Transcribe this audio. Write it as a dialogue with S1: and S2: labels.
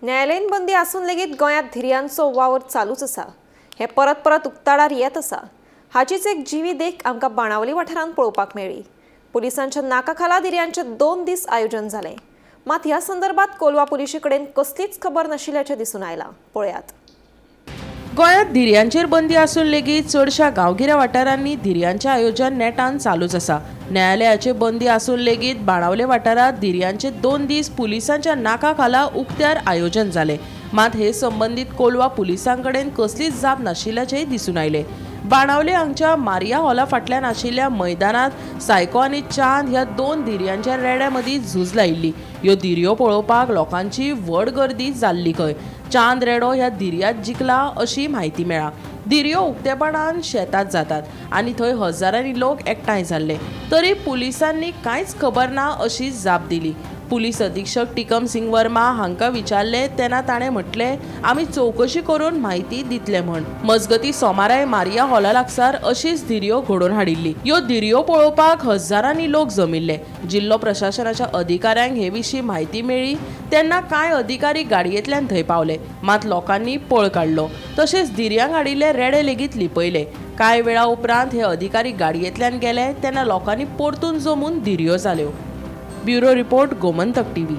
S1: न्यायालयीन बंदी आसून लेगीत गोंयांत धिरयांचो वावर चालूच आसा. हें परत परत उक्ताडार येत आसा. हाचीच एक जिवी देख आमकां बाणावली वाठारांत पळोवपाक मेळ्ळी. पुलिसांच्या नाका खाला धिरयांचें 2 दीस आयोजन जालें. मात ह्या संदर्भात कोलवा पुलिशे कडेन कसलीच खबर नाशिल्ल्याचें दिसून आयलां. पळयात.
S2: गोंयांत धिरयांचेर बंदी आसून लेगीत चडश्या गांवगिऱ्या वाठारांनी धिरयांचें आयोजन नेटान चालूच आसा. न्यायालयाचे बंदी आसून लेगीत बाणावले वाठारांत धिरयांचे 2 दीस पुलिसांच्या नाका खाला उक्त्यार आयोजन जालें. मात हे संबंदीत कोलवा पुलिसां कडेन कसलीच जाप नाशिल्ल्याचेंय दिसून आयलें. बाणावले हांगच्या मारिया हॉला फाटल्यान आशिल्ल्या मैदानांत सायको आनी चांद ह्या 2 धिरयांच्या रेड्या मदीं झूज लायिल्ली. ह्यो धिरयो पळोवपाक लोकांची व्हड गर्दी जाल्ली खंय. चांद रेडो ह्या धिरयांत जिखला अशी म्हायती मेळ्ळा. धिरयो उक्तेपणान शेतात जातात आनी थंय हजारांनी लोक एकठांय जाल्ले, तरी पुलिसांनी कांयच खबर ना अशी जाप दिली. पुलीस अधीक्षक टिकम सिंग वर्मा हांकां विचारलें तेन्ना ताणें म्हटलें, आमी चवकशी करून म्हायती दितले म्हण. मजगतीं सोमाराय मारिया हॉला लागसार अशीच धिरयो घडोवन हाडिल्ली. ह्यो धिरयो पळोवपाक हजारांनी लोक जमिल्ले. जिल्लो प्रशासनाच्या अधिकाऱ्यांक हे विशीं म्हायती मेळ्ळी तेन्ना कांय अधिकारी गाडयेंतल्यान थंय पावले, मात लोकांनी पळ काडलो. तशेंच धिरयांक हाडिल्ले रेडे लेगीत लिपयले. कांय वेळा उपरांत हे अधिकारी गाडयेंतल्यान गेले तेन्ना लोकांनी परतून जमून धिरयो जाल्यो. Bureau report, Gomantak TV.